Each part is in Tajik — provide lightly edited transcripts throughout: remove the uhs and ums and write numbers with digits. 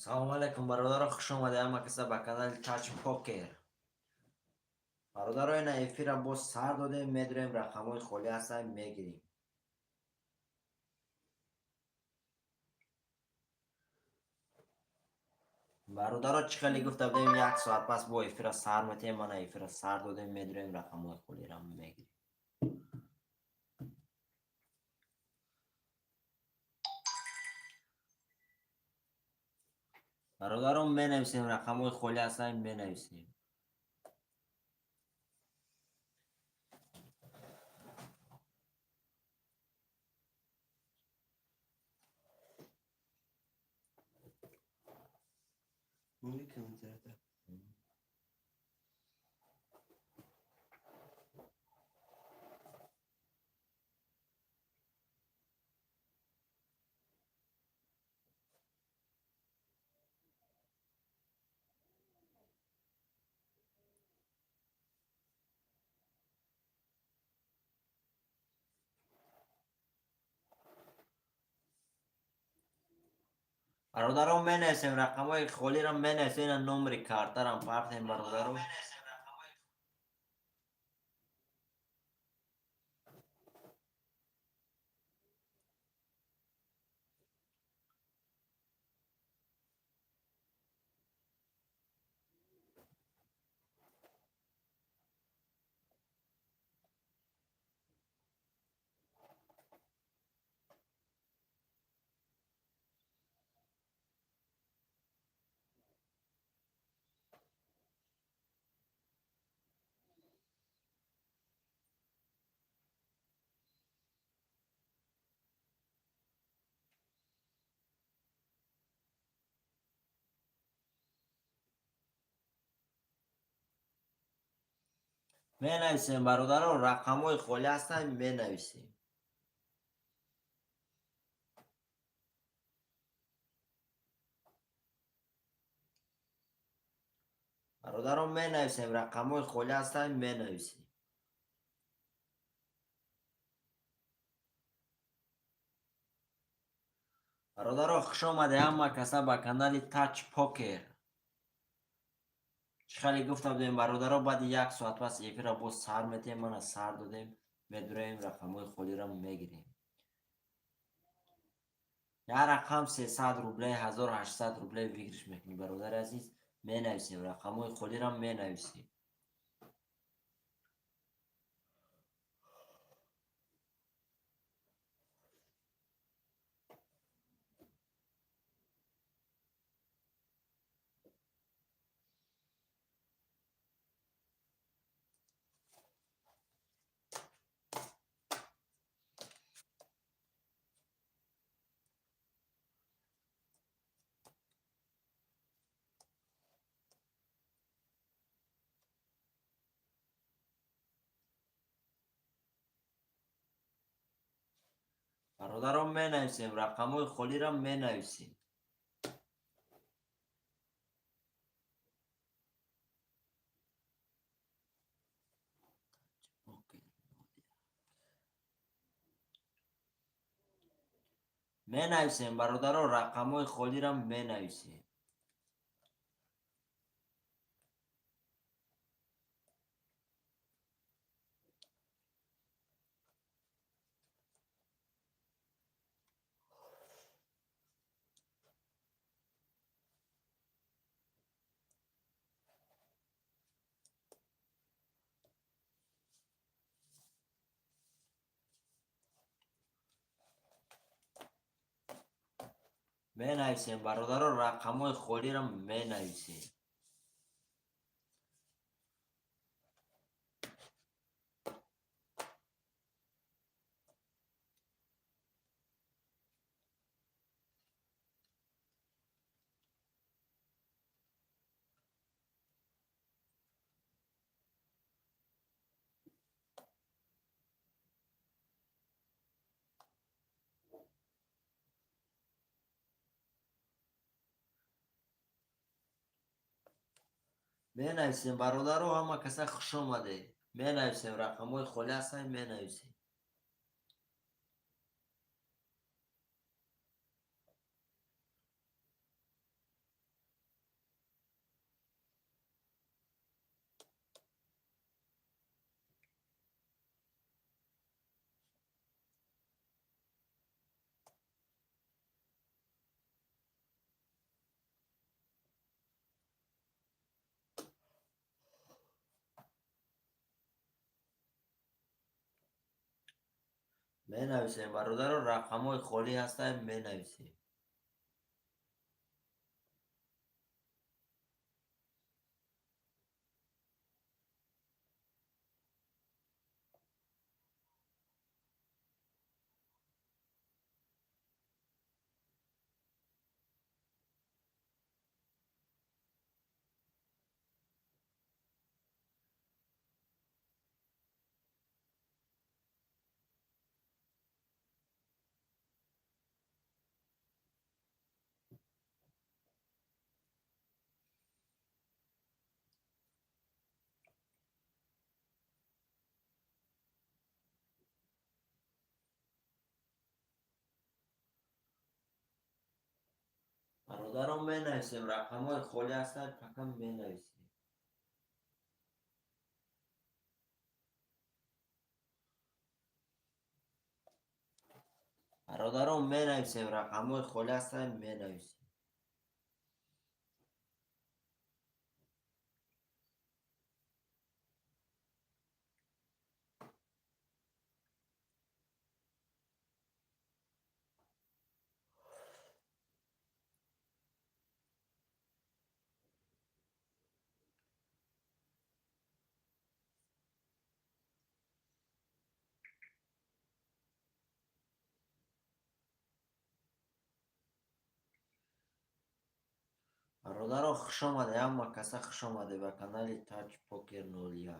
Салому алайкум, бародаро, хуш омадед ҳама каса ба канали Тач Покер. Бародаро, ина эфира боз сар додем, медурем, рақамҳои холӣ ҳастанд, мегирем. Бародаро, чӣ хеле гуфта будем, як соат пас бо эфира сар метиҳем, мана эфира сар додем, медурем, рақамҳои холиро мегирем. Бародарон, менависем, рақамҳои холӣ ҳастанд, менависем. Моли комментарията. Бародарон, менависем, рақамҳои холиро менависем, ина номери картарам партем, бародаро. Менависем, бародаро, рақамҳои холӣ ҳастанд, менависем. Бародарон, менависем, рақамҳои холӣ ҳастанд, менависем. Бародаро, хуш омадед ҳама каса ба канали Тач Покер. Чӣ хеле гуфта будем, бародаро, баъди як соат пас эфира боз сар метиҳем, мана сар додем, медураем, рақамҳои холиро мегирем. Як рақам 300 рублей, 1800 рублей выигрыш мекунӣ, бародари азиз, менависем, рақамҳои холиро менависем. Бародарон, менависем, рақамҳои холиро менависем. Менависем, бародаро, рақамҳои холиро менависем. Менависем, бародаро, рақамҳои холиро менависем. Менависем, бародаро, ҳама каса хуш омадед. Менависем, рақамҳои холӣ ҳастанд, менависем. Менависем, бародаро, рақамҳои холӣ ҳастанд, менависем. Бародарон, менависем, рақамҳои холӣ ҳастанд, пока менависем. Бародарон, менависем, рақамҳои холӣ ҳастанд, менависем. Бародарон, хуш омаде, ҳама каса хуш омаде ба канали Таҷ Покер 01.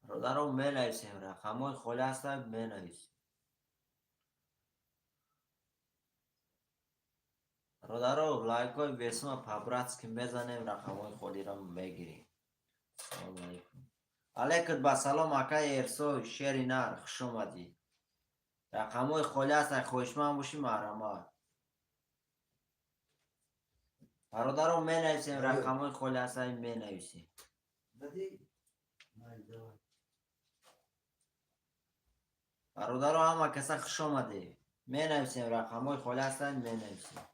Бародарон, менависем, рақамҳои холӣ ҳастанд, менависем. Бародаро, лайкҳои бесума по-братски мезанем, рақамҳои холиро мегирем. Салому алайкум. Алайкум ба салом, акаи Эрсой, шери нар, хуш омадӣ. Рақамҳои холӣ ҳастанд, хоҳишманд бошӣ, марҳамат. Бародаро, менависем, рақамҳои холӣ ҳастанд, менависем. Дади? Най, давай. Бародаро, ҳама каса хуш омадед. Менависем, рақамҳои холӣ ҳастанд, менависем.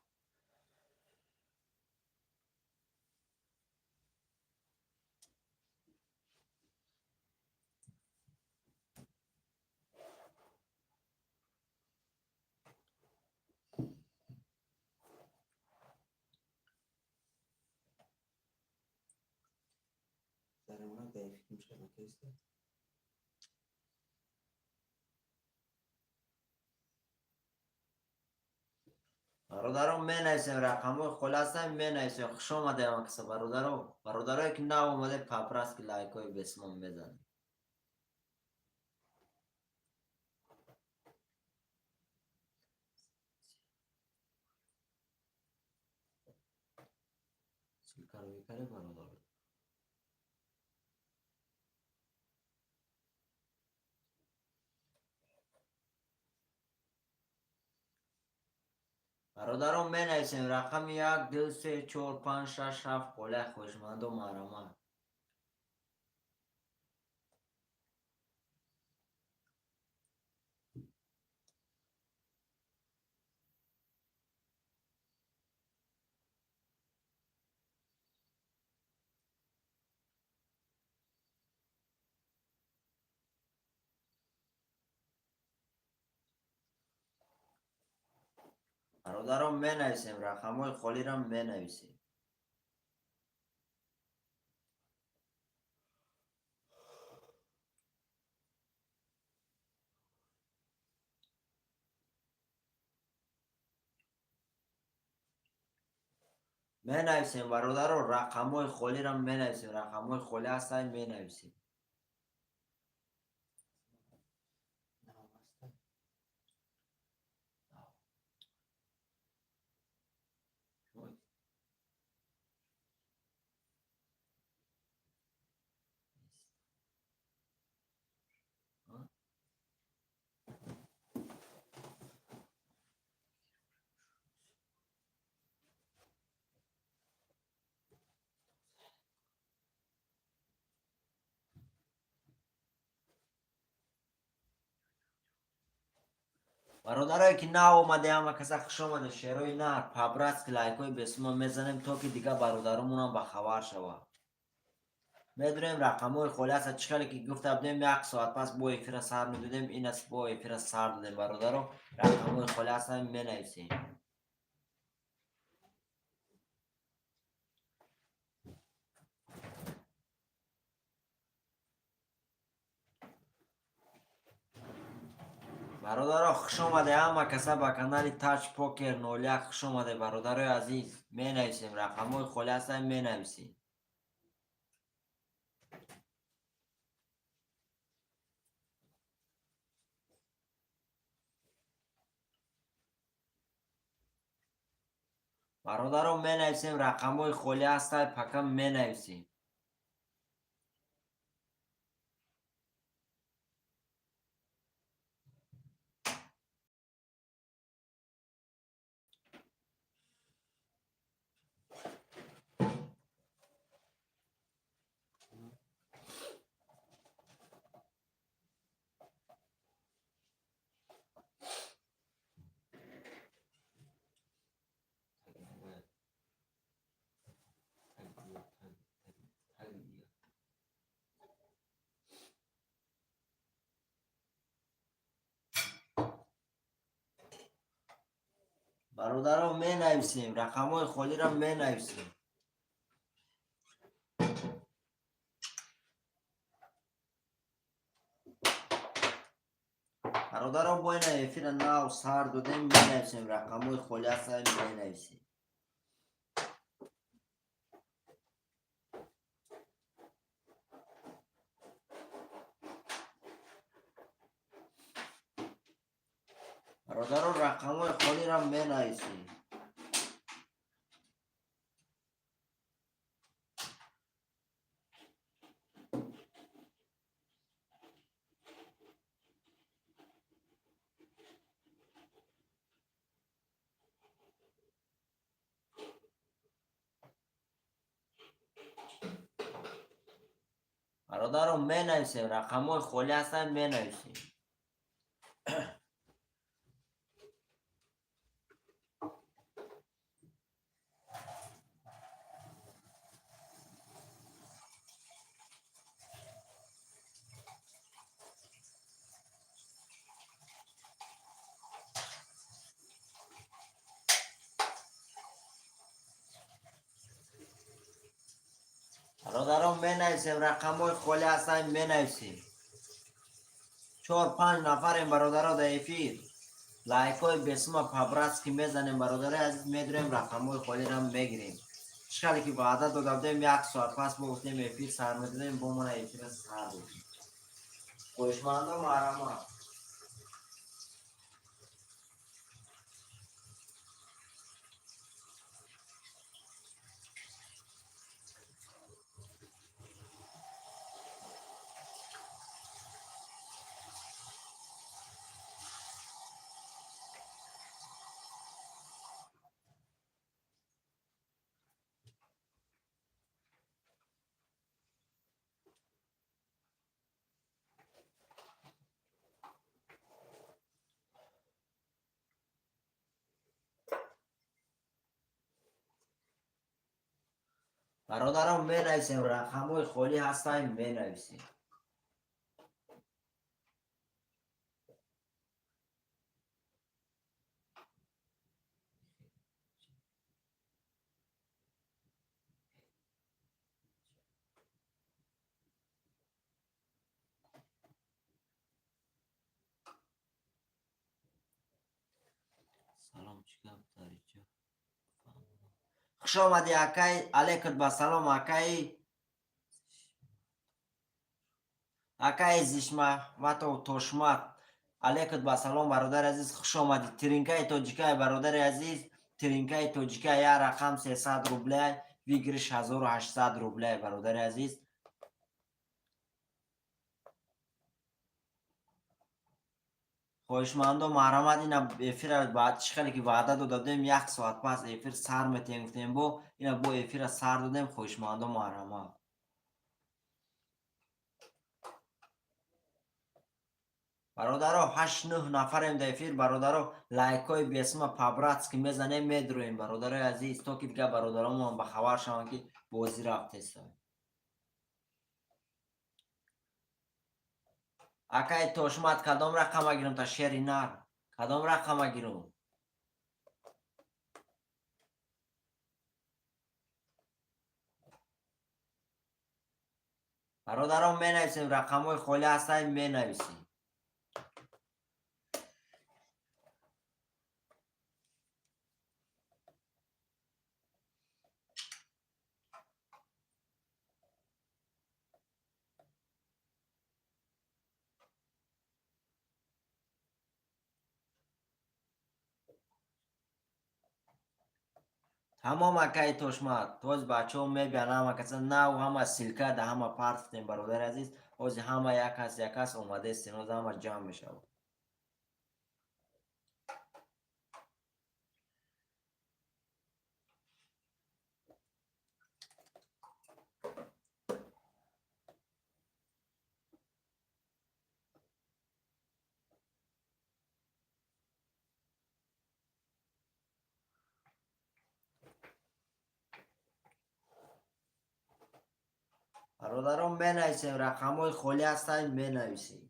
Заремона да эфир мушкал накеста. Бародарон, менависем, рақамҳои холӣ ҳастанд, менависем. Хуш омадед ҳама каса, бародаро. Бародарое ки нав омаде, по-братски лайкҳои бесумон мезанед. Ссылкаро мекарем, бародаро. Бародарон, менависем, рақами як, ду, се, чор, панҷ, шаш, ҳафт холия, хоҳишмандо, марҳамат. Бародарон, менависем, рақамҳои холиро менависем. Менависем, бародаро, рақамҳои холиро менависем, рақамҳои холӣ ҳастанд, менависем. Наваста. Ой. А? Бародарое, ки нав омаде, ҳама каса хуш омаде. Шерои нар, по-братски лайкҳои бесума мезанем, то ки дигар бародаромонам ба хабар шавад. Медонем, рақамҳои холӣ аста. Чӣ хеле ки гуфта будем, як соат пас бо эфира сар медодем, ин аст, бо эфира сар додем. Бародаро, рақамҳои холӣ ҳастанд, менависем. Бародаро, хуш омаде ҳама каса ба канали Таҷ Покер 01. Хуш омаде, бародарои азиз. Менависем, рақамҳои холӣ ҳастанд, менависем. Бародаро, менависем, рақамҳои холӣ ҳастанд, пока менависем. Бародаро, менависем, рақамҳои холиро менависем. Бародаро, бо ина эфира нав сар додем, менависем, рақамҳои холӣ ҳастанд, менависем. Бародаро, рақамҳои холиро менависем. Бародаро, менависем, рақамҳои холӣ ҳастанд, менависем. Бародарон, менависем, рақамҳои холӣ ҳастанд, менависем. Чор панҷ нафарем, бародаро, дар эфир. Лайкҳои бесума по-братски мезанем, бародарои азиз. Медурем, рақамҳои холиро мегирем. Чӣ хеле ки ваъда дода будем, як соат пас бо гуфтем, эфир сар медодем, бо мана эфира сар додем. Хоҳишмандо, марҳамат. Бародарон, менависем, рақамҳои холӣ ҳастанд, менависем. Салом, чӣ гап дариҷа? Хуш омадӣ, акай. Алейкум ба салом, акаи Зишматов Тошмат. Алейкум ба салом, бародари азиз, хуш омадӣ. Тринкаи тоҷикай, бародари азиз, тринкаи тоҷикай, як рақам 300 рублей, выигрыш 1800 рублей, бародари азиз. Хоҳишмандо, марҳамат. Ина эфира чӣ хеле ки ваъда дода будем, як соат пас эфир сар метиҳем, гуфтем, бо ина бо эфира сар додем. Хоҳишмандо, марҳамат. Бародаро, 8-9 нафарем дар эфир. Бародаро, лайкҳои бесума по-братски мезанем, медроем, бародарои азиз, то ки дигар бародаромон ба хабар шаванд, ки бозӣ рафтеса. Акаи Тошмат, кадом рақама гирам? Та шери нар, кадом рақама гирам? Бародарон, менависем, рақамҳои холӣ ҳастанд, менависем. Тамом, акаи Тошмат, тоз бачаҳо мебиям, ҳама каса нав, ҳама ссылка да ҳама партфтем. Бародари азиз, ҳози ҳама як кас, як кас омадестем, ҳоз ҳама ҷамъ мешавад. Бародарон, менависем, рақамҳои холӣ ҳастанд, менависем.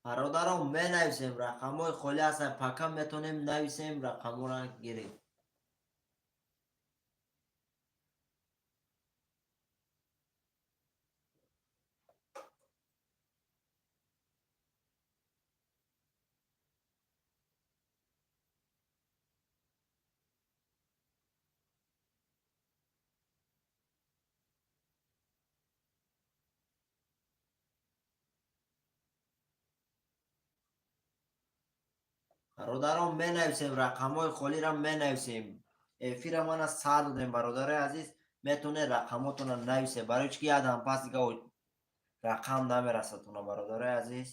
Бародарон, менависем, рақамҳои холӣ ҳастанд, пока метавонем нависем, рақамҳоро гирем. Бародарон, менависем, рақамҳои холиро менависем. Эфира мана сар додем, бародарои азиз, метавонед рақамотонро нависед, барои чи ки ядам пас дига рақам намерасадтона, бародарои азиз.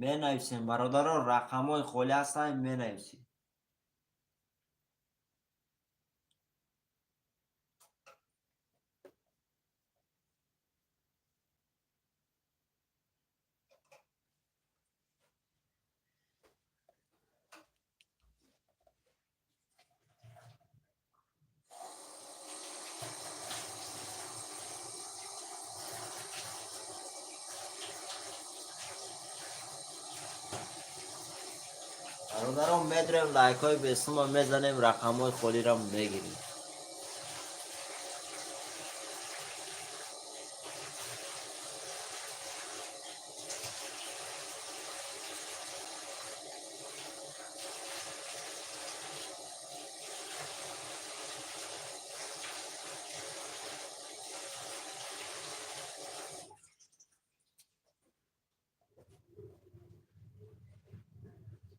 Менависем, бародарон, рақамҳои холӣ ҳастанд, менависем. Бародарон, медрем, лайкҳои бесума мезанем, рақамҳои холиро мегирем.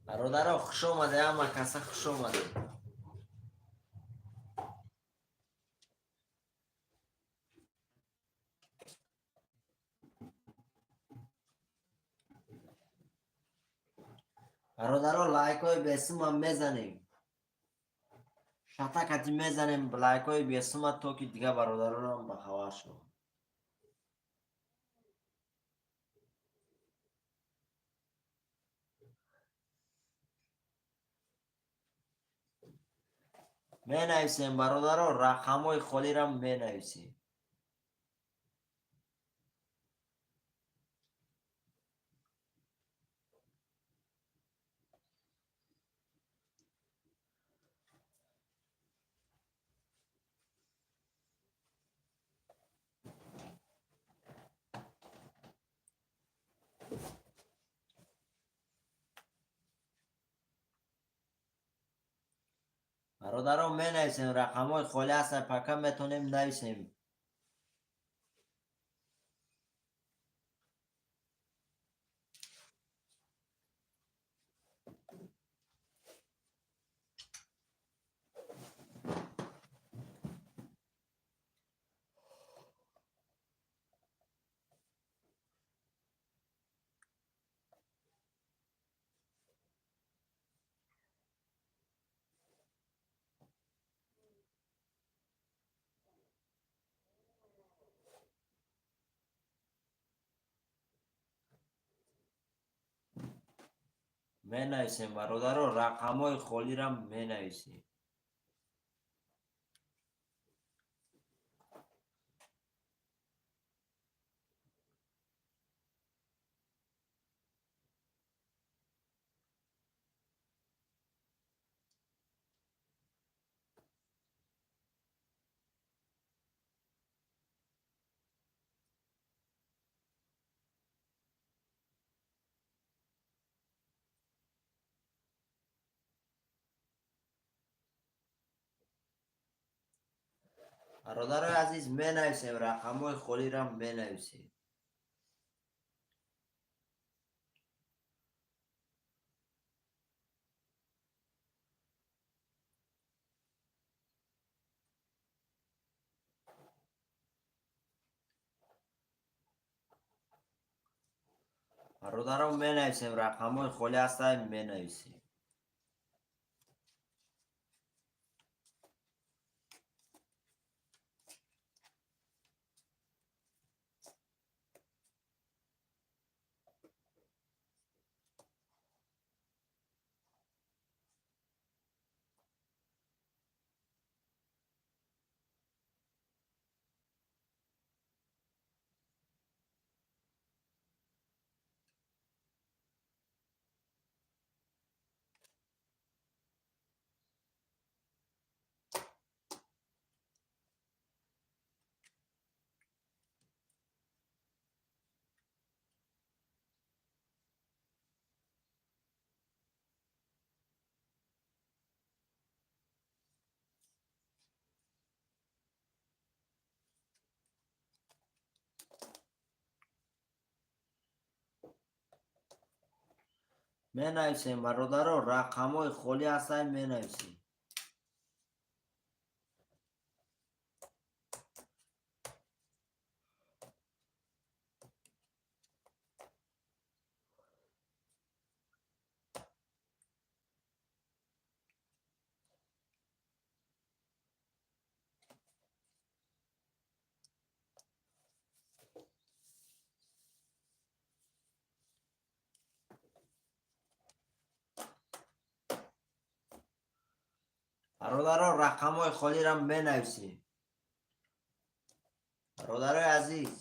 Бародаро, хуш омаде, ҳама каса хуш омаде. Бародаро, лайкҳои бесума мезанем, шатакати мезанем лайкҳои бесума, то ки дигар бародаронам ба хабар шаванд. Менависем, бародаро, рақамҳои холиро менависем. Бародарон, менависем, рақамҳои холӣ ҳастанд, пока метавонем нависем. Менависем, бародаро, рақамҳои холиро менависем. Бародарои азиз, менависем, рақамҳои холиро менависем. Бародарон, менависем, рақамҳои холӣ ҳастанд, менависем. Менависем, бародаро, рақамҳои холӣ ҳастанд, менависем. Бародаро, рақамҳои холиро менависем. Бародарои азиз,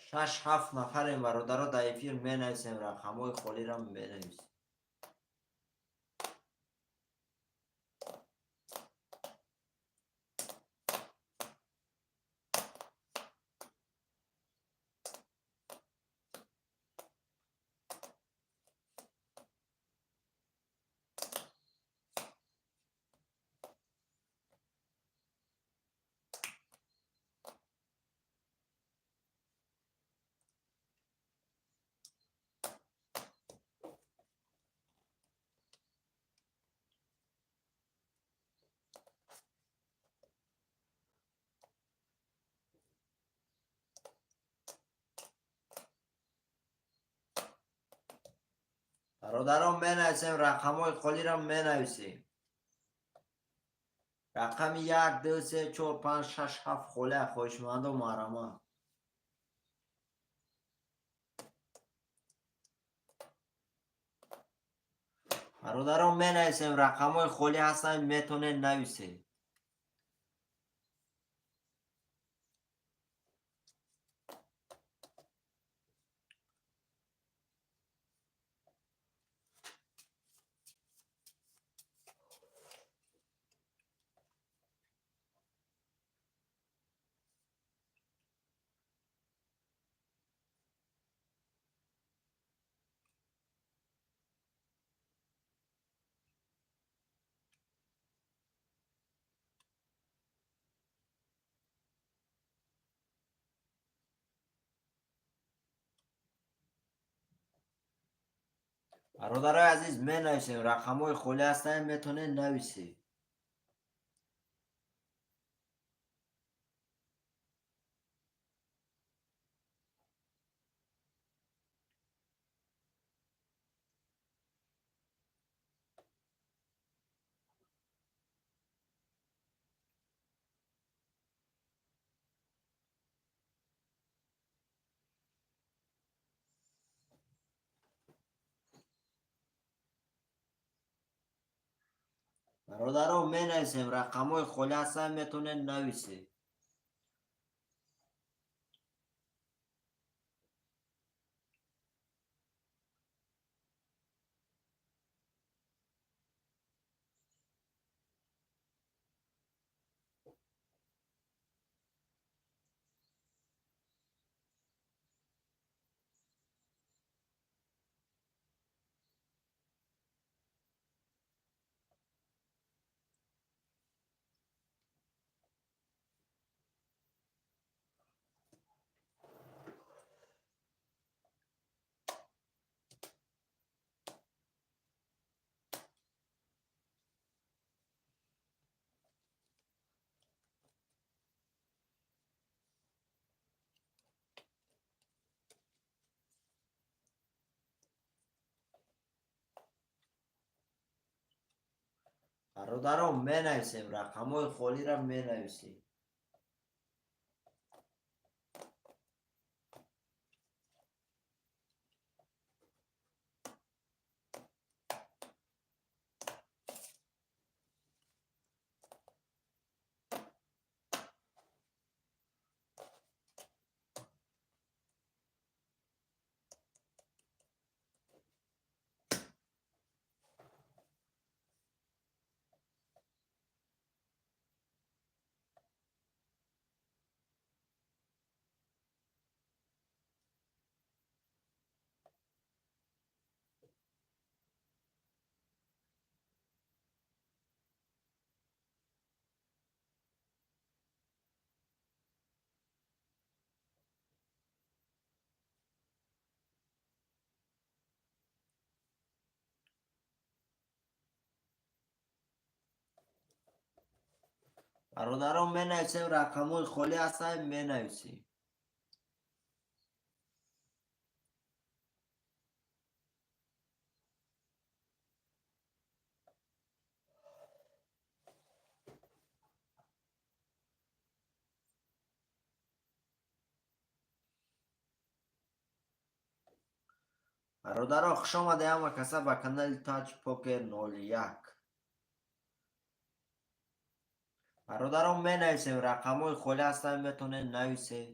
шаш ҳафт нафарем, бародаро, дар эфир, менависем, рақамҳои холиро менависем. Бародарон, менависем, рақамҳои холиро менависем. Рақами як, ду, се, чор, панҷ, шаш, ҳафт холия, хоҳишмандо, марҳамат. Бародарон, менависем, рақамҳои холӣ ҳастанд, метавонед нависед. Бародарои азиз, менависем, рақамҳои холӣ ҳастанд, метавонед нависед. Бародарон, менависем, рақамҳои холӣ ҳастанд, метавонед нависед. Бародарон, менависем, рақамҳои холиро менависем. Бародарон, менависем, рақамҳои холӣ ҳастанд, менависем. Бародарон, хуш омадед ҳама каса ба канали Таҷ Покер 01. Бародарон, менависем, рақамҳои холӣ ҳастанд, метавонед нависед.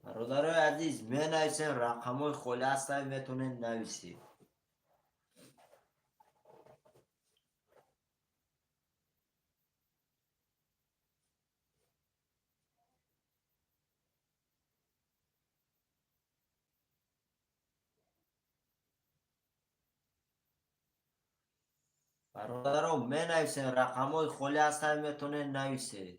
Бародарои азиз, менависем, рақамҳои холӣ ҳастанд, метавонед нависед. Бародарон, менависем, рақамҳои холӣ ҳастанд, метавонед нависед.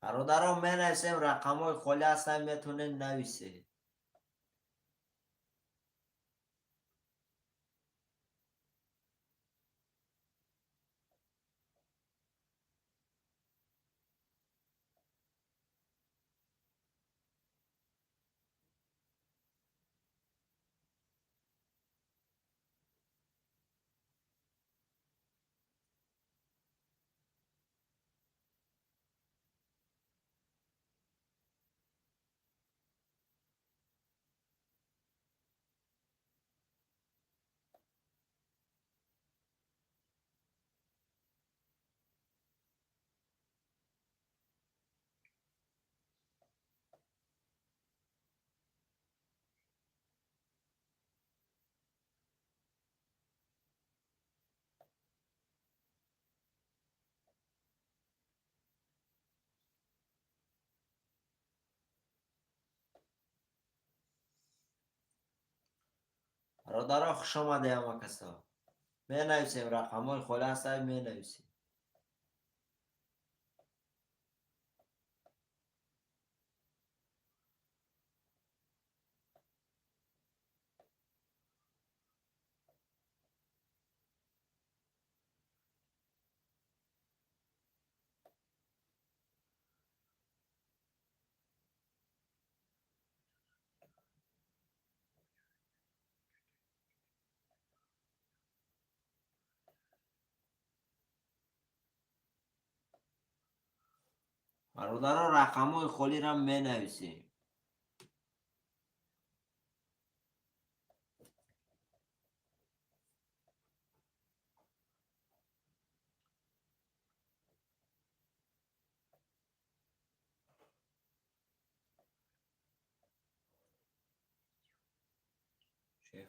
Бародарон, менависем, рақамҳои холӣ ҳастанд, метавонед нависед. Бародарон, хуш омадед ҳама касо. Менависем, рақамҳои холӣ ҳастанд, менависем. Бародарон, рақамҳои холиро менависем. Шеф.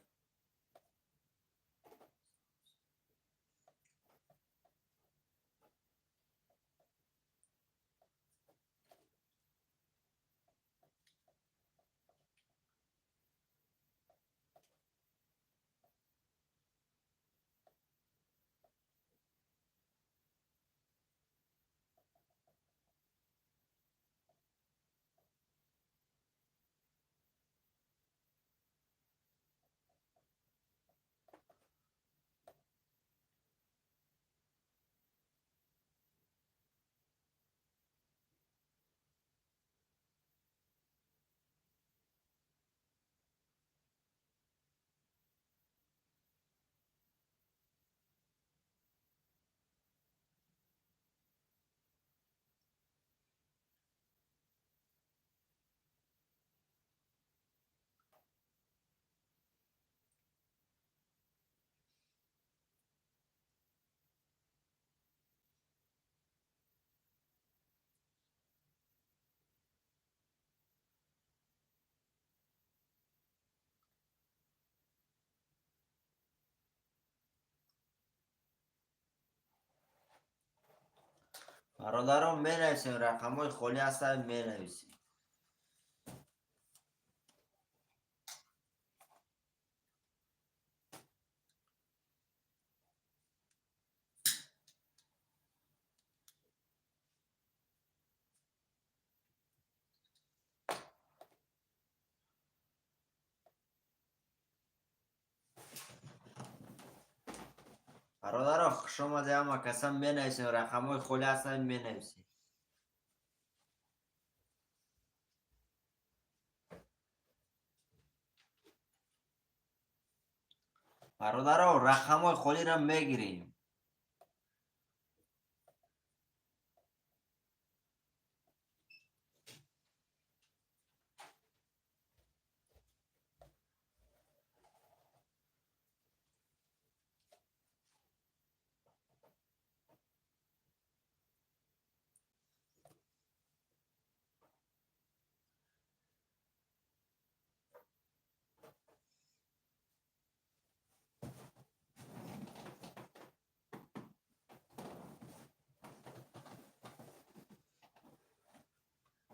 Бародарон, менависем, рақамҳои холӣ ҳастанд, менависем. Бародарон, хуш омадед ҳама каса, менависем, рақамҳои холӣ ҳастанд, менависем. Бародарон, рақамҳои холиро мегирем.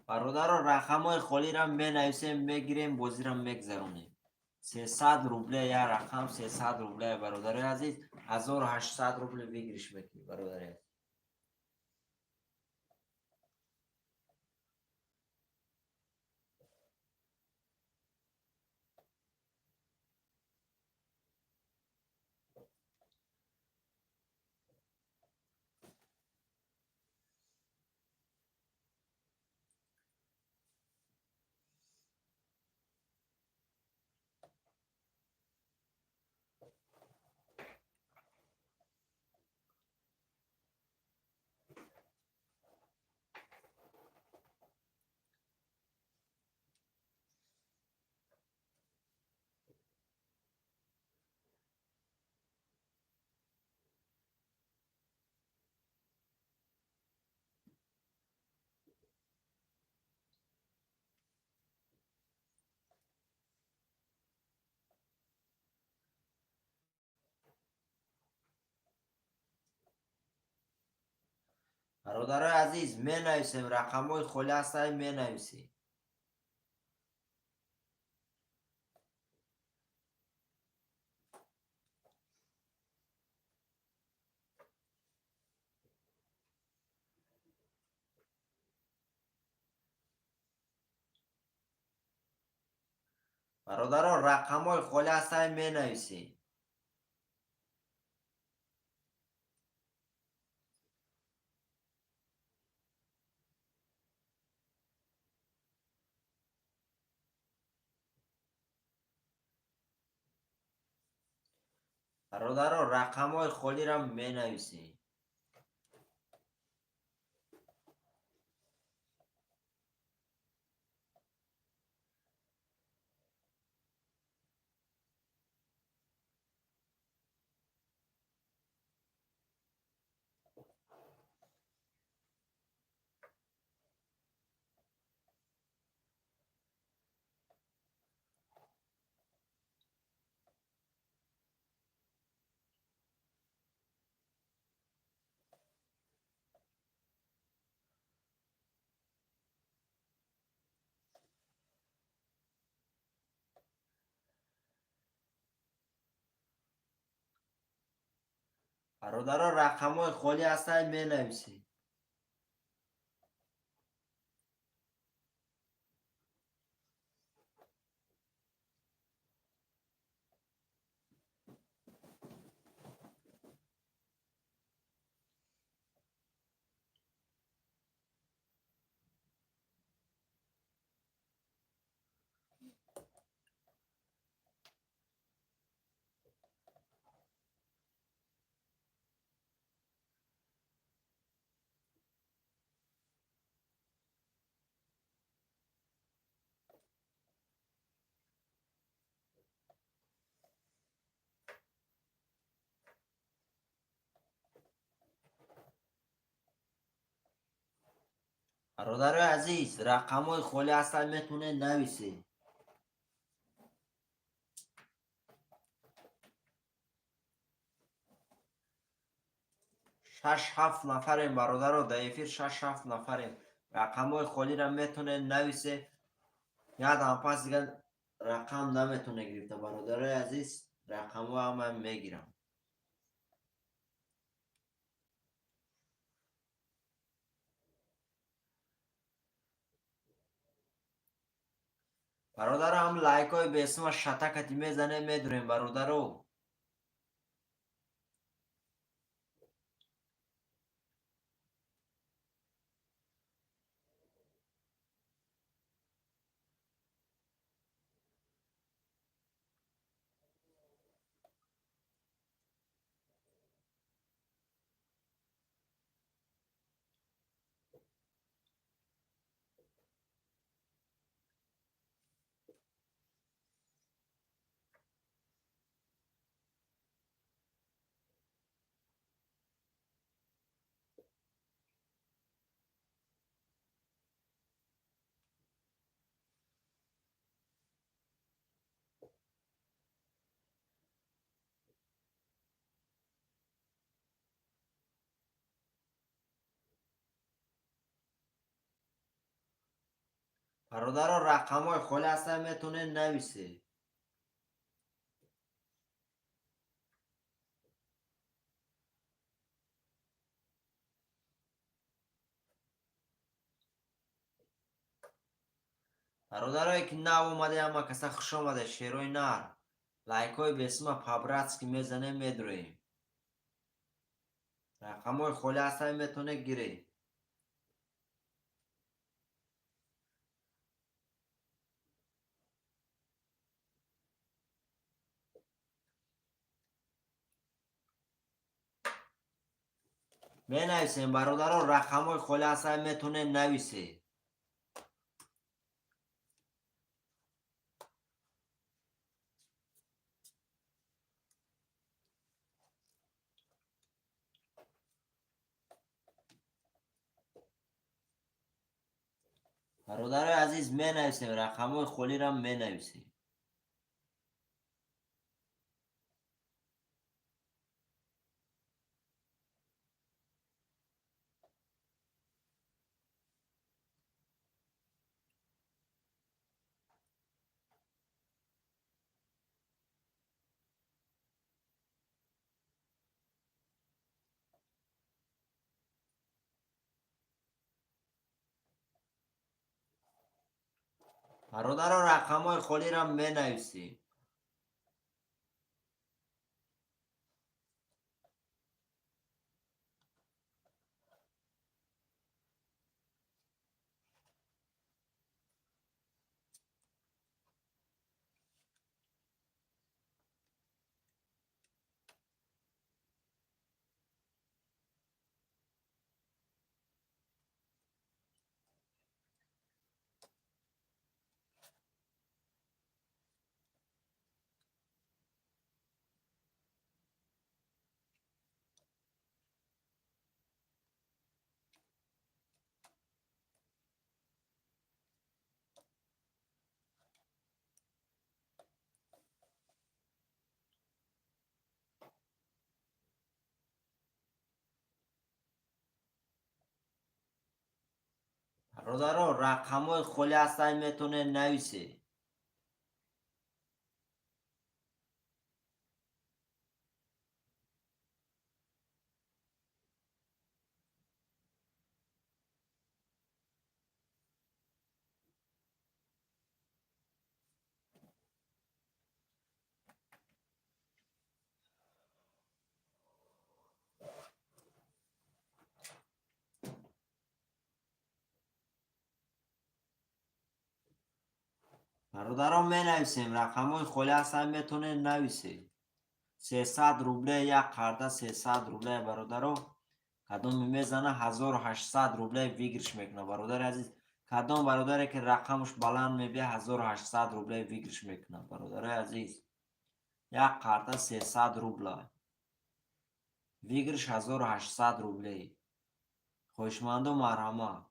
Бародарон, рақамҳои холиро менависем, мегирем, бозиро мегзаронем. 300 рубле як рақам, 300 рубле, бародари азиз, 1800 рубле выигрыш мекунӣ, бародари азиз. Бародарои азиз, менависем, рақамҳои холӣ ҳастаи, менависем. Бародарон, рақамҳои холӣ ҳастаи, менависем. Бародарон, рақамҳои холиро менависем. Бародарон, рақамҳои холӣ ҳастаи, менависем. Бародарои азиз, рақамҳои холӣ ҳастанд, метавонед нависед. Шаш ҳафт нафарем, бародаро, дар эфир шаш ҳафт нафарем. Рақамҳои холиро метавонед нависед. Якдам пас дигар рақам наметавонед гирифта, бародарои азиз, рақамҳо ҳама мегирам. Бародаро, ҳам лайкҳои бесума шатакати мезанем, медурем, бародаро. Бародаро, рақамҳои холӣ ҳастанд, метавонед нависед. Бародарое ки нав омаде, ҳама каса хуш омаде, шерои нар. Лайкҳои бесума по-братски мезанем, медуроем. Рақамҳои холӣ ҳастанд, метавонед гиред. Менависем, бародаро, рақамҳои холӣ ҳастанд, метавонед нависед. Бародарои азиз, менависем, рақамҳои холиро менависем. Бародаро, рақамҳои холиро менависем. Бародаро, рақамҳои холи ҳастанд, метавонед нависед. Бародарон, менависем, рақамҳои холи ҳастанд, метавонед нависед. 300 рубле як карта, 300 рубле, бародаро. Кадоме мезана, 1800 рубле выигрыш мекунад, бародари азиз. Кадом бародаре ки рақамаш баланд мебия, 1800 рубле выигрыш мекунад, бародарои азиз. Як карта 300 рубла, выигрыш 1800 рубле. Хоҳишманду, марҳамат.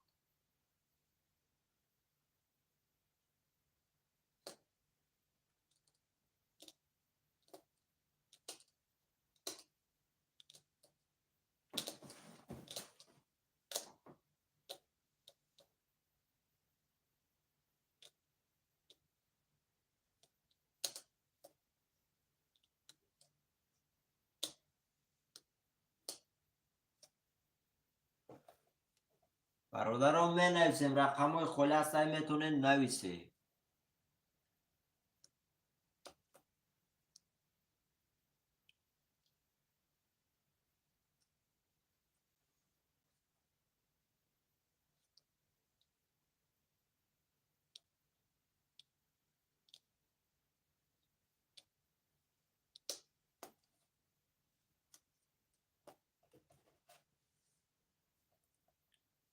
Бародарон, менависем, рақамҳои холи ҳастанд, метавонед нависед.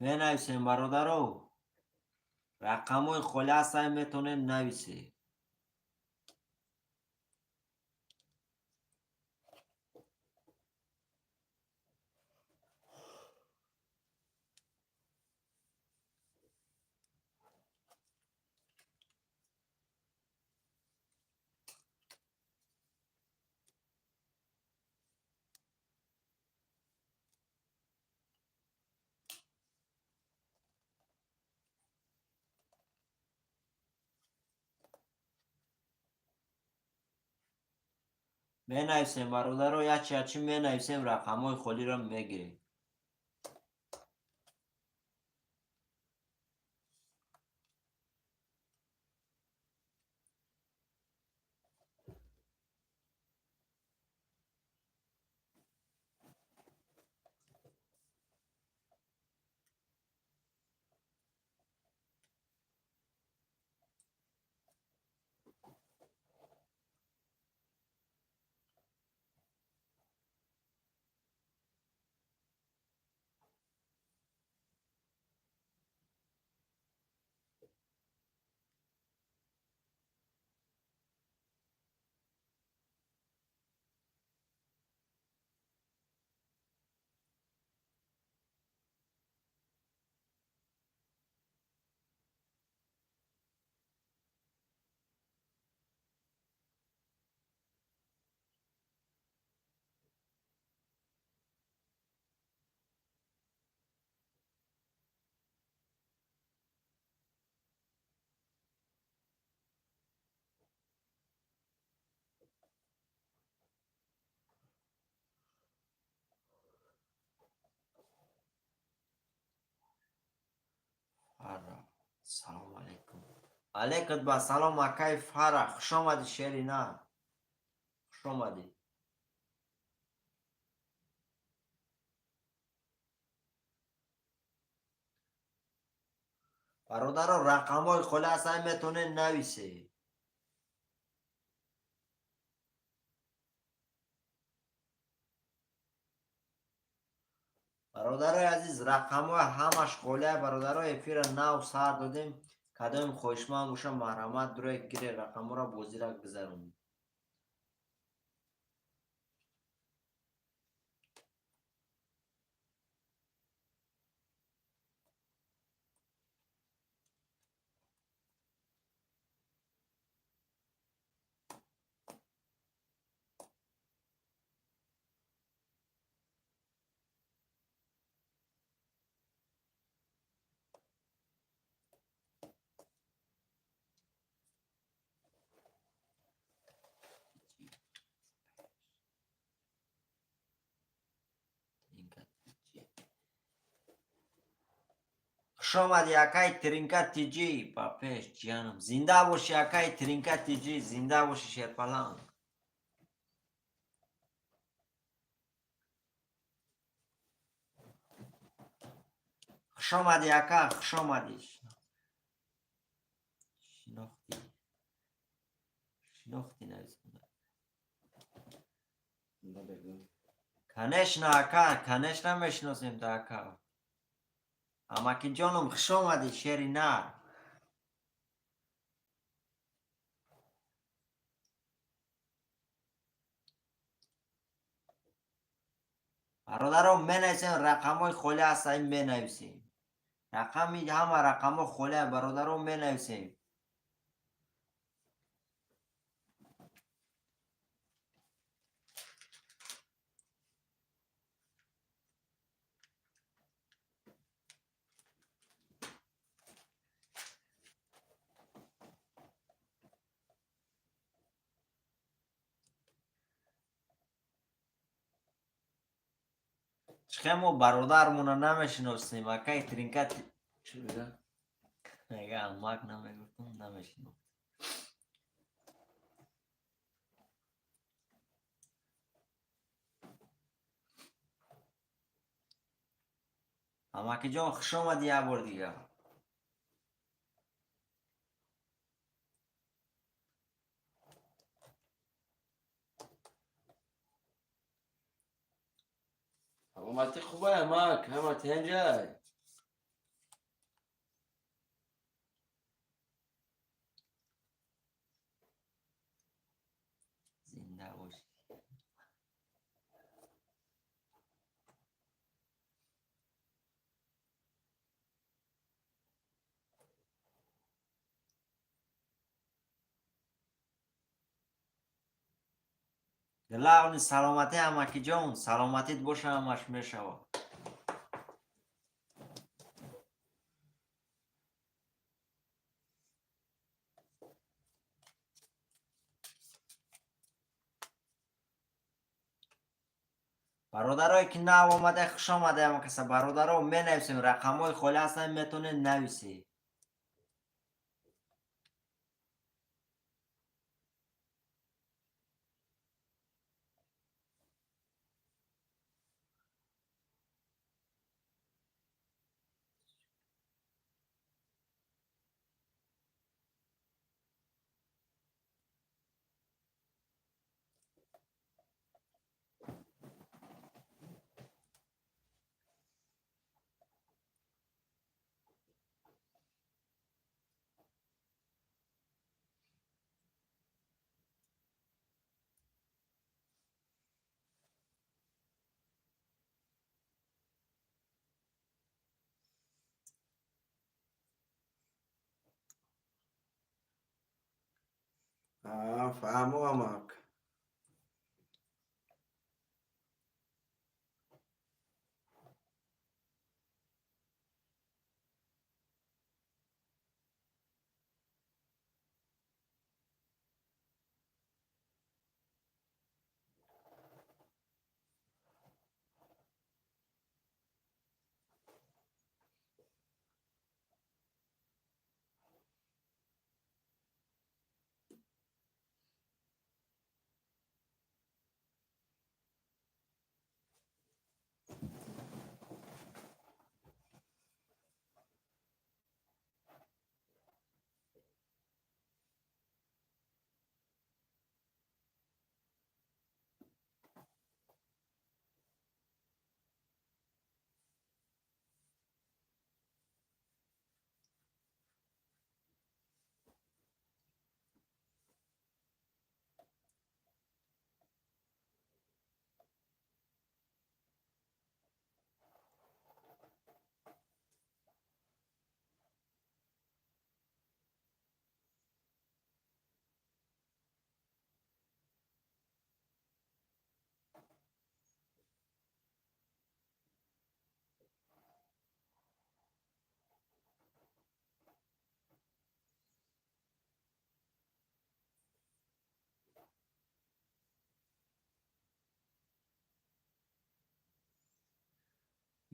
Менависем, бародаро, рақамҳои холи ҳастанд, метавонед нависед. Менависем, бародаро, ячи ячи менависем, рақамҳои холиро мегирем. Салому алайкум. Алейкум ба салом, акай Фара, хуш омадӣ, шери нар, хуш омадӣ. Бародаро, рақамҳои холи ҳастан, метавонед нависед. Бародарои азиз, рақамҳои ҳамаш холия. Бародаро, эфира нав сар додем. Кадоми хоҳишманд боша, марҳамат, дуре гире рақамҳоро, бозира гузаронед. Хуш омадӣ, акай Тринка Тиҷи, ба пеш, ҷиянам. Зинда бошӣ, акай Тринка Тиҷи, зинда бошӣ, шерпаланг. Хуш омадӣ, ака, хуш омадӣ. Шинохтӣ, шинохтӣ нависонда. Конечно, ака, конечно, мешиносем та, ака. Амакиҷоном, хуш омадӣ, шери нар. Бародаро, менависем, рақамҳои холӣ ҳастаи, менависем. Рақами ҳама рақамҳо холия, бародаро, менависем. Чихе мо бародармона намешиносем, акай Тринка? Чӣ мега? Мега, амак намегуфтам, намешинохт. Амакиҷон, хуш омадӣ як бор дигар. Саломатӣ хубай, амак, ҳама тенҷай? Зинда бошӣ. Главный саломатӣ, амакиҷон, саломатит боша, ҳамаш мешавад. Бародарое ки нав омада, хуш омада ҳама каса. Бародаро, менависем, рақамҳои холӣ ҳастанд, метавонед нависед. Фаҳмо, амак.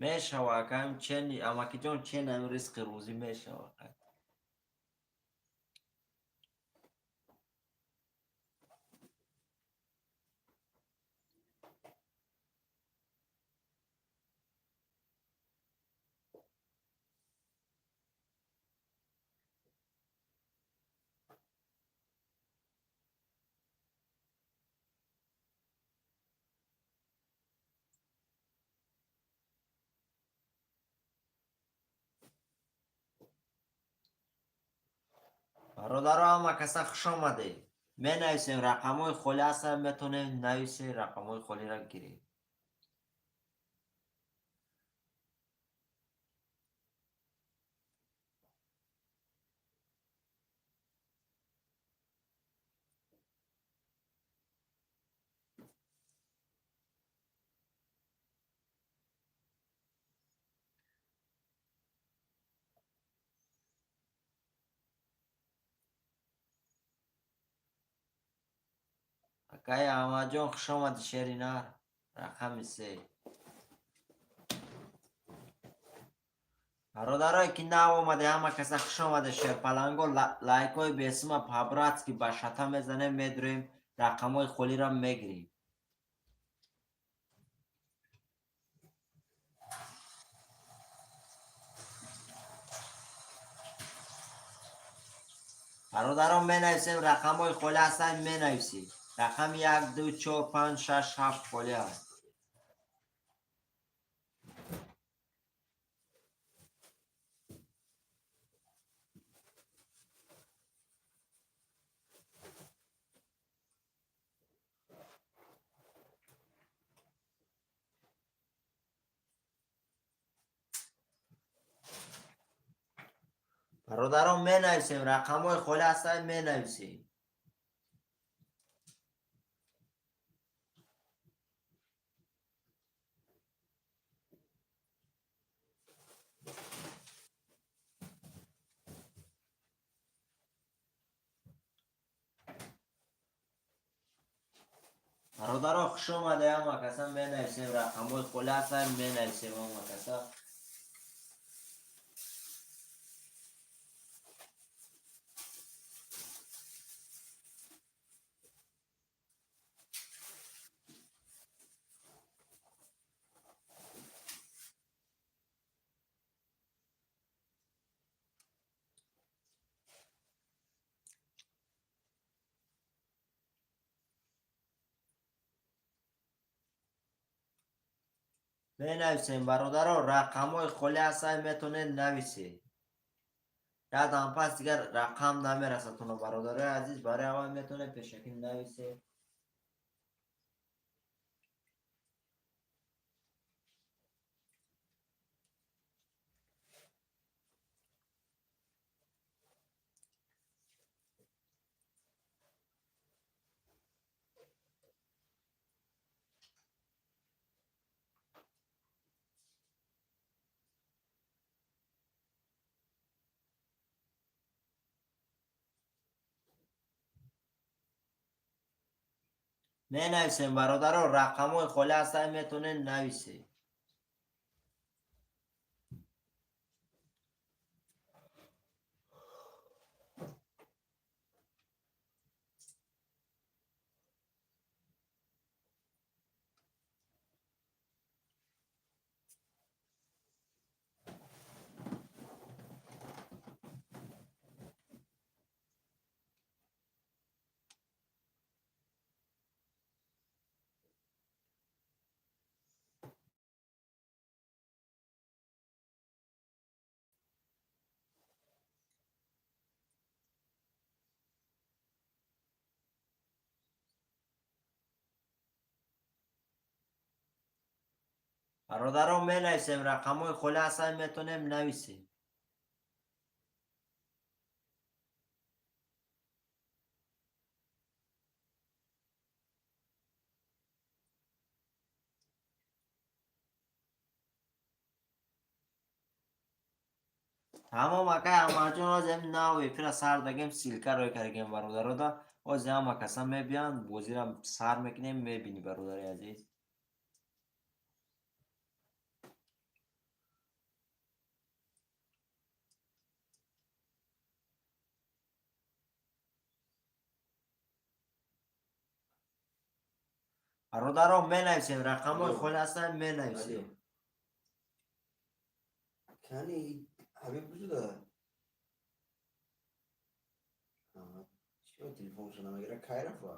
Мешава, акаем, чени амакиҷон, чен ами ризқи рӯзӣ мешава. Бародаро, ҳама каса хуш омадед. Менависем, рақамҳои холӣ ҳастанд, метавонем нависем, рақамҳои холиро гирем. Акаи Аҳмадҷон, хуш омадӣ, шери нар, рақами се. Бародарое ки нав омаде, ҳама каса хуш омаде. Шерпаланго, лайкҳои бесума по-братски ба шата мезанем, медурем, рақамҳои холиро мегирем. Бародарон, менависем, рақамҳои холӣ ҳастанд, менависем. Рақами як, ду, чор, панҷ, шаш, ҳафт холӣ аст. Бародарон, менависем, рақамҳои холӣ ҳастанд, менависем. Бародаро, хуш омаде, ҳама каса менависем, рақамҳои холӣ ҳастанд, менависем, ҳама каса. Менависем, бародаро, рақамҳои холӣ ҳастанд, метавонед нависед. Якдам пас дигар рақам намерасадтуно, бародарои азиз, барои аввал метавонед пешакӣ нависед. Менависем, бародаро, рақамҳои холӣ ҳастанд, метавонед нависед. Бародарон, менависем, рақамҳои холӣ ҳастанд, метавонем нависем. Тамом, акай Аҳмадҷон, ҳозир нав эфира сар дагем, ссылка рой кардагем бародарода. Ҳозир ҳама каса мебиёнд, бозира сар мекунем, мебинӣ, бародари азиз. Бародаро, менависем, рақамҳои холи ҳастанд, менависем. Кани Ҳабиб буда? Чиба телефоншо намегира? Кай рафа?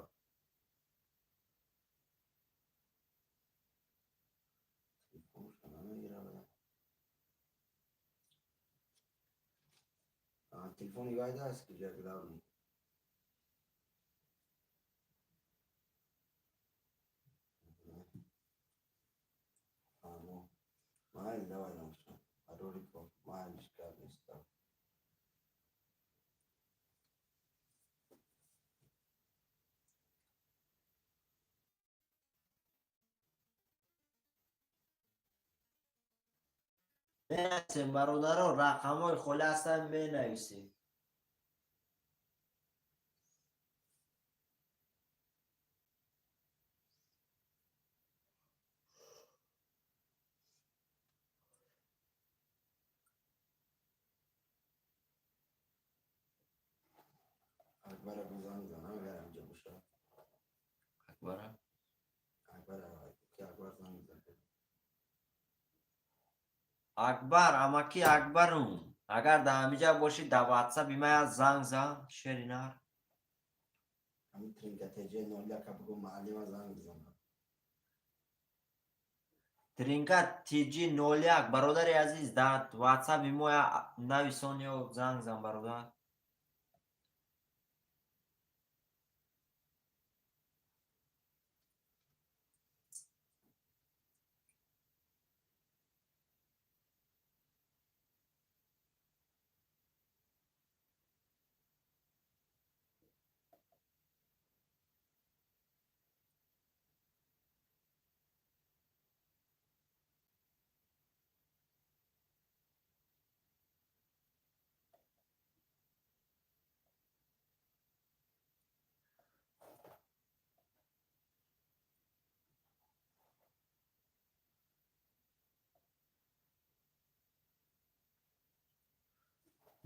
Телефоншо намегира буда. Телефони вайда аст ки ҷа главный. Майли, давай намшо. Ролико, майлиш гап нестам. Менависем, бародаро, рақамҳои холи ҳастанд, менависем. Акбара занг занам, агар ҳамҷа бошад. Акбара? Акбара, ки Акбар занг зад. Акбар, амаки Акбарум, агар дар ҳамиҷа бошӣ, дар ватсапи ман як занг зан, шери нар. Ҳамин Тринка ТЖ 01 бугӯ, муаллима занг бизанад. Тринка ТЖ 01, бародари азиз, дар ватсапи мо як нависон ё занг зан, бародар.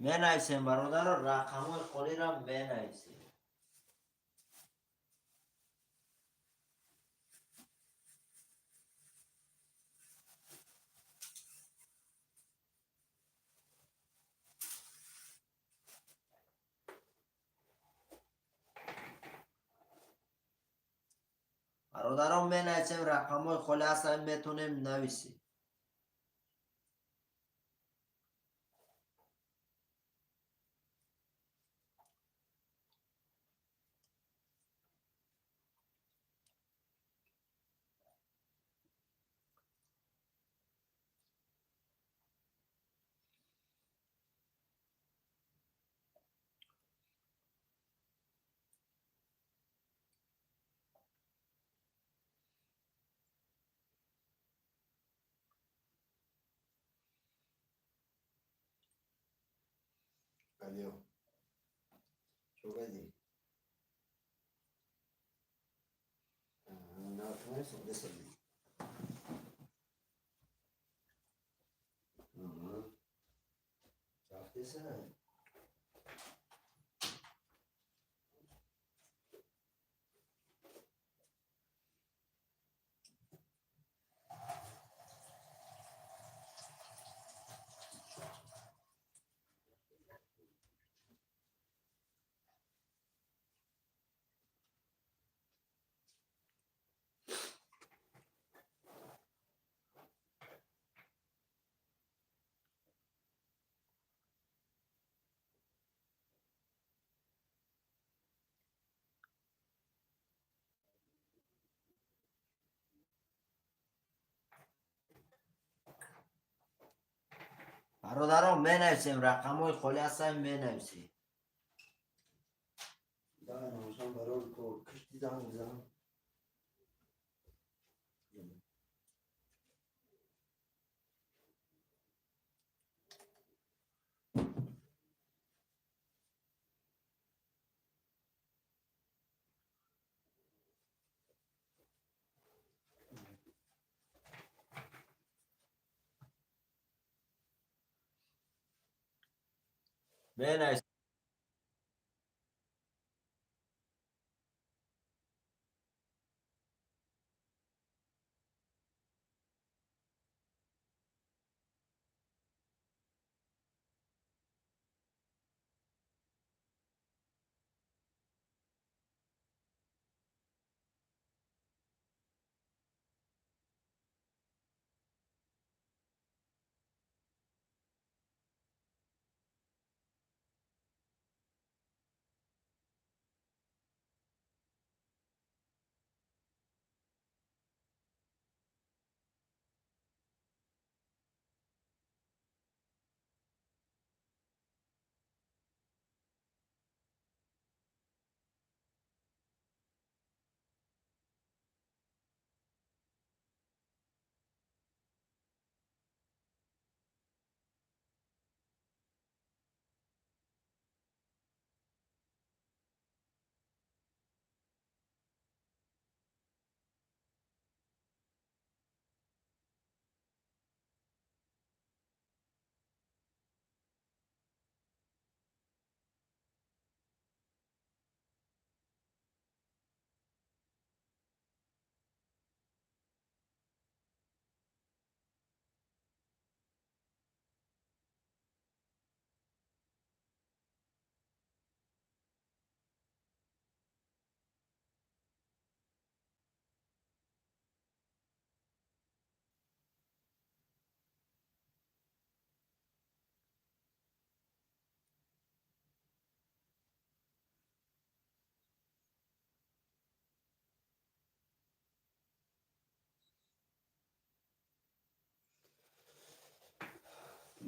Менависем, бародаро, рақамҳои холиро менависем. Бародарон, менависем, рақамҳои холи ҳастанд, метонем нависем. Алло. Чё гази? На, 10. Рафтеса? Бародарон, менависем, рақамҳои холи ҳастанд, менависем. Давай, намошам барор ко кишти занг бизанам. Менависем.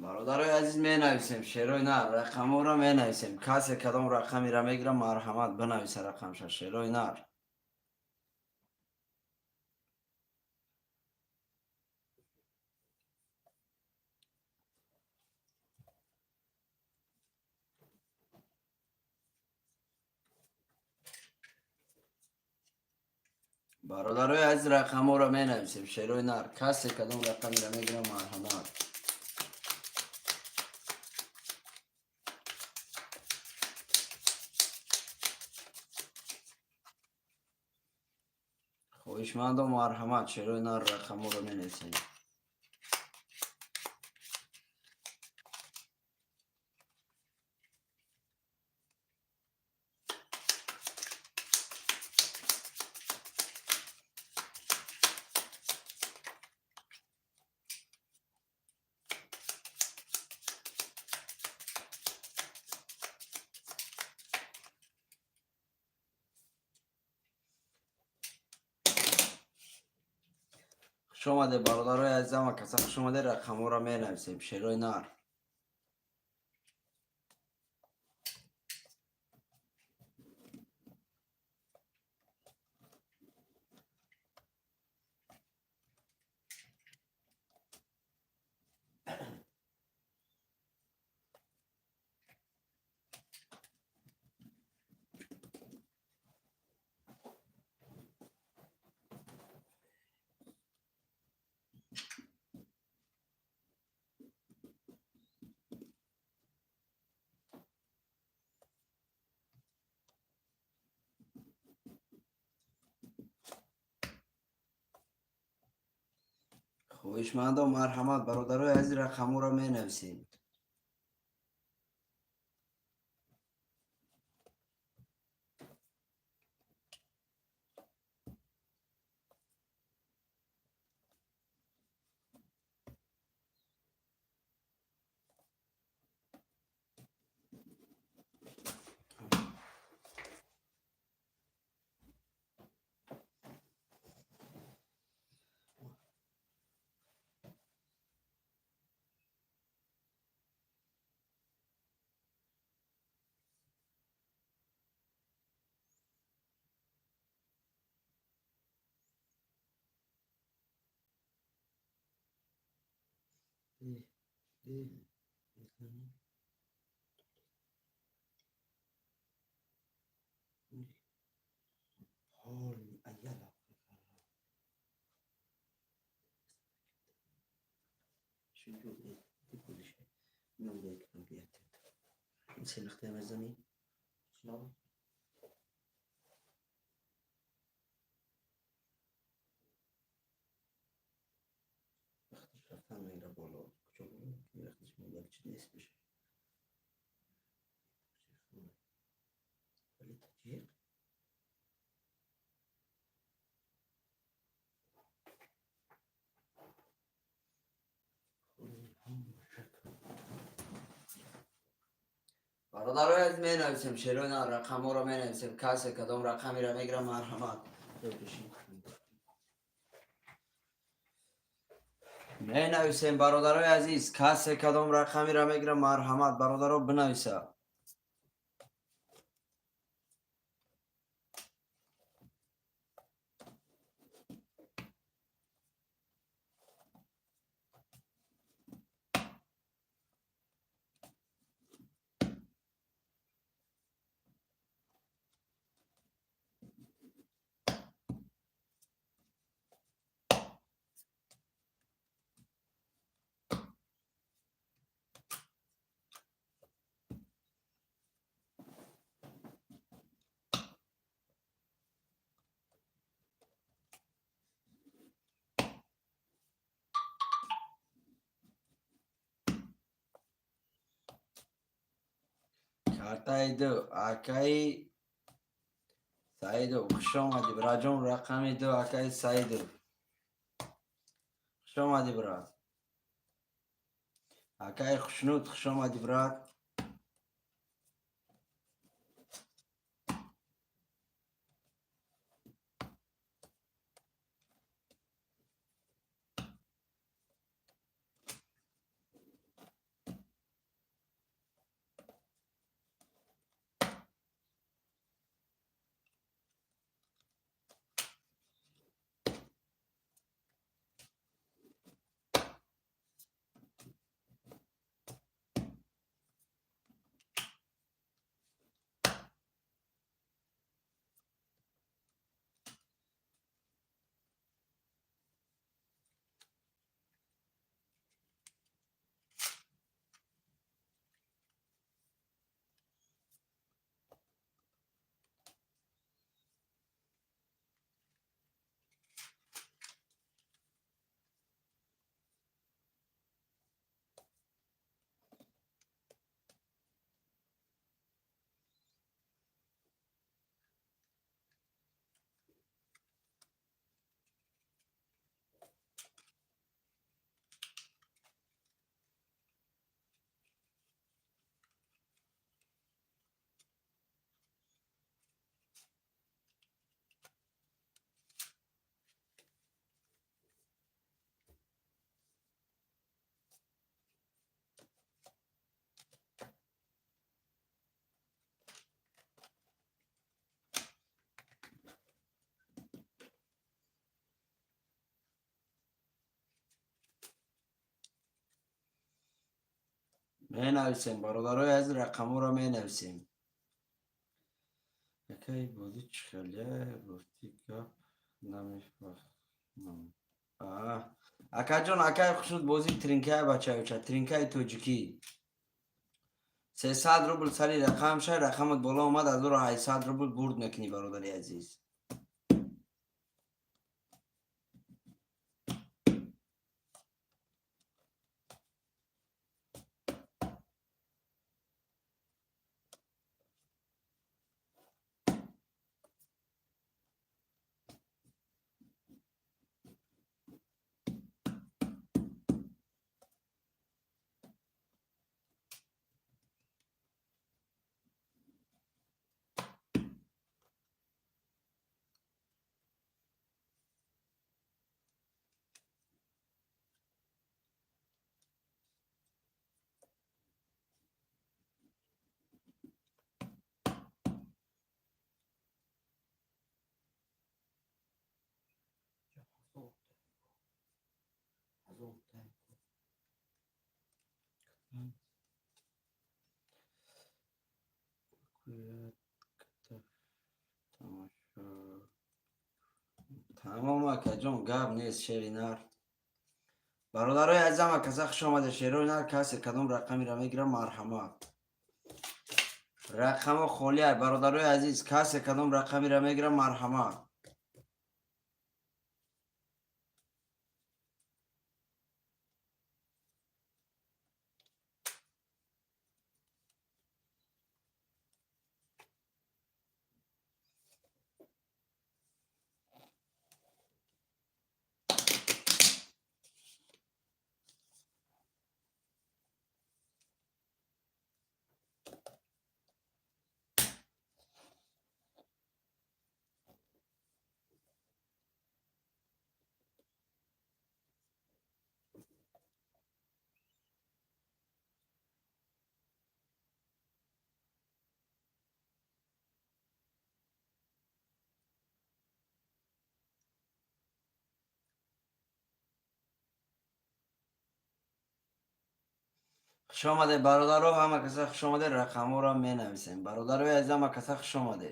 Бародарои азиз, менависем, шерои нар, рақамҳоро менависем. Касе кадом рақамеро мегирам, марҳамат, бинависа рақамша, шерои нар. Бародарои азиз, рақамҳоро менависем, шерои нар. Касе кадом рақамеро мегирам, марҳамат. Хоҳишмандо, марҳамат, шерои нар, рақамҳоро менависем. Хуш омаде, бародарои азизам, каса хуш омаде. Рақамҳоро менависем, шерои нар. Хоҳишмандо, марҳамат, бародарои азиз, рақамҳоро менависем. Бародарои азиз, менависем, шерои нар, рақамҳоро менависем. Касе кадом рақамеро мегирам, марҳамат. Менависем, бародарои азиз, касе кадом рақамеро мегирам, марҳамат, бародаро, бинависа. Картаи ду, акаи Саидов, хуш омадӣ, браҷон. Рақами ду, акаи Саидов, хуш омадӣ, брат. Акаи Хушнуд, хуш омадӣ, брат. Менависем, бародарои азиз, рақамҳоро менависем. Акаи бозӣ чӣ хеле гуфтӣ, гап намефаҳмам. Акаҷон, акаи Хушнуд, бозӣ тринкаи бачаюча, тринкаи тоҷикӣ. 300 рубл сари рақам шай, рақамат боло омад, 1800 рубл бурд мекунӣ, бародари азиз. Тамом, акаҷон, гап нест, шери нар. Бародарои азизам, акаса хуш омада, шерои нар. Касе кадом рақамеро мегирам, марҳамат. Рақамо холия, бародарои азиз, касе кадом рақамеро мегирам, марҳамат. Хуш омаде, бародаро, ҳама каса хуш омаде, рақамҳоро менависем. Бародарои азиз, ҳама каса хуш омаде.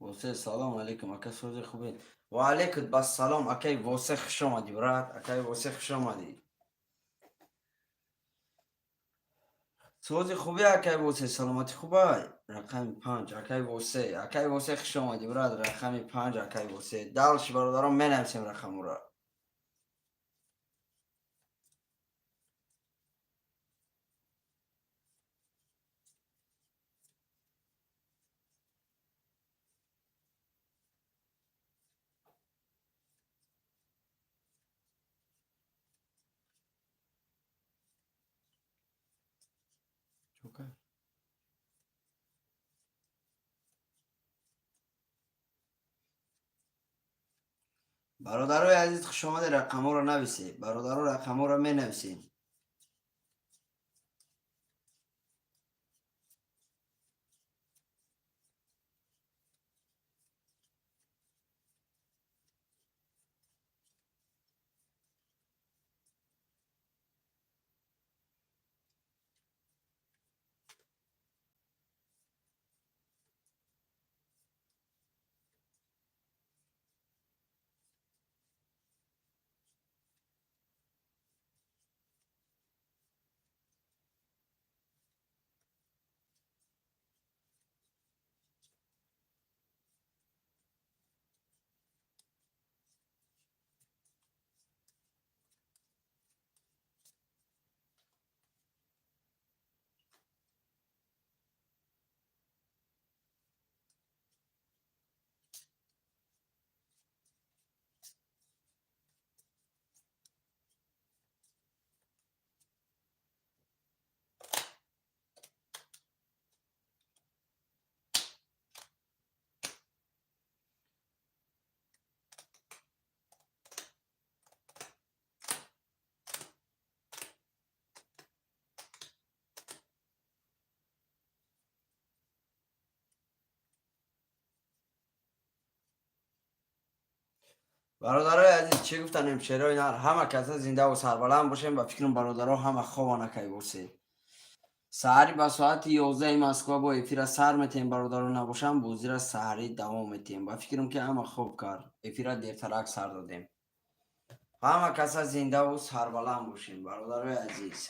Восе, салом алейкум, ака, сози хубед? Ва алейкум бассалом, акай Восе, хуш омадӣ, брат, акай Восе, хуш омадӣ. Сози хуби, акай Восе, саломатӣ хубай? Рақами 5, акай Восе, акай Восе, хуш омадӣ, брат, рақами 5, акай Восе. Дальше, бародарон, менависем рақамҳоро. Бародарои азиз, хуш омаде, рақамҳоро нависед. Бародаро, рақамҳоро менависем. Бародарои азиз, чӣ гуфтанем? Шерои нар, ҳама каса зиндаву сарбаланд бошем. Ба фикрам, бародаро ҳама хобан. Акай Восе, саҳари ба соати 11-и Москва бо эфира сар метиҳем. Бародаро набошам, бозира саҳарӣ давом метиҳем. Ба фикрам, ки ҳама хоб кард, эфира дертарак сар додем. Ҳама каса зиндаву сарбаланд бошем, бародарои азиз.